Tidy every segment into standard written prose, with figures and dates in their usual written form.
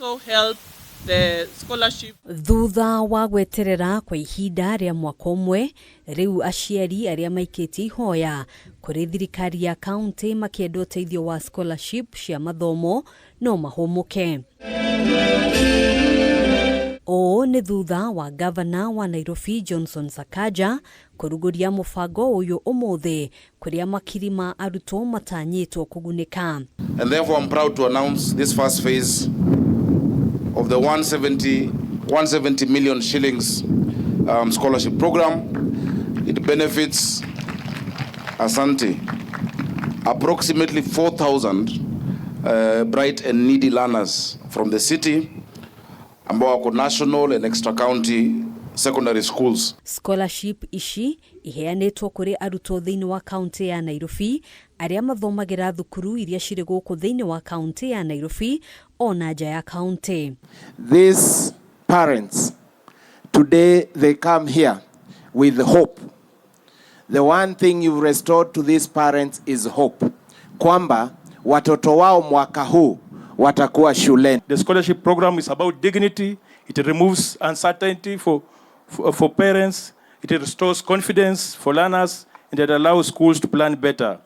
Help the scholarship. Thutha wa gweterera kwa ihinda rĩa mwaka ũmwe, rĩu aciari arĩa maikĩtie ihoya kũrĩ thirikari ya kaunti makĩenda ũteithio wa scholarship cia mathomo no mahũmũke. Ũũ nĩ thutha wa gavana wa Nairobi Johnson Sakaja kũrugũria mũbango ũyũ ũmũthĩ, kũrĩa makiri ma arutwo matanyĩtwo kũgunĩka. And therefore I'm proud to announce this first phase of the 170 million shillings scholarship program. It benefits, asante, approximately 4,000 bright and needy learners from the city ambao wako national and extra county secondary schools. Scholarship ici iheanĩtwo kũrĩ arutwo thĩinĩ wa kaunti ya Nairobi arĩa mathomagĩra thukuru iria cirĩ gũkũ thĩinĩ wa kaunti ya Nairobi ona nja ya kaunti. These parents, today they come here with hope. The one thing you've restored to these parents is hope, kwamba watoto wao mwaka huu watakuwa shuleni. The scholarship program is about dignity. It removes uncertainty for parents. It restores confidence for learners, and it allows schools to plan better.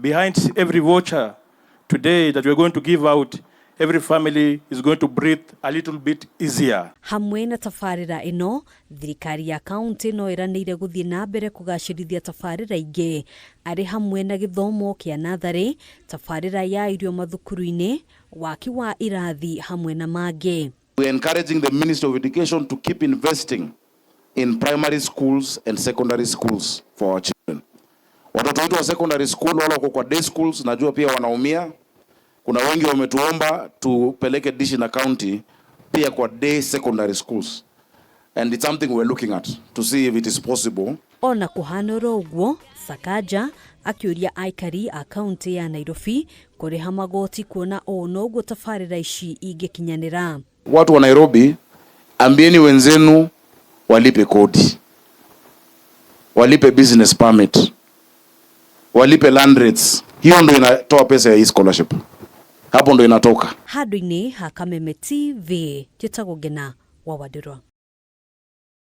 Behind every voucher today that we're going to give out, every family is going to breathe a little bit easier. Hamwe na tabarĩra ĩno, thirikari ya kaunti no ĩranĩire gũthiĩ na mbere kũgacĩrithia tabarĩra ingĩ, arĩ hamwe na gĩthomo kĩa natharĩ, tabarĩra ya irio mathukuru-inĩ, waki wa irathi hamwe na mangĩ. We're encouraging the Ministry of Education to keep investing in primary schools and secondary schools for our children. Watoto wetu wa secondary school, wale wako kwa day schools, najua pia wanaumia. Kuna wengi wametuomba tupeleke dishi na county pia kwa day secondary schools. And it's something we're looking at to see if it is possible. Ona kũhana oro ũguo, Sakaja akĩũria aikari a kaunti ya Nairobi kũrĩha magoti, kuona ũũ noguo tabarĩra ici ingĩkinyanĩra. Watu wa Nairobi, ambieni wenzenu walipe kodi, walipe business permit, walipe land rates. Hiyo ndo inatoa pesa ya hii scholarship, hapo ndo inatoka. Handũ-inĩ ha Kameme TV, njĩtagwo Ngena wa Wandirwa.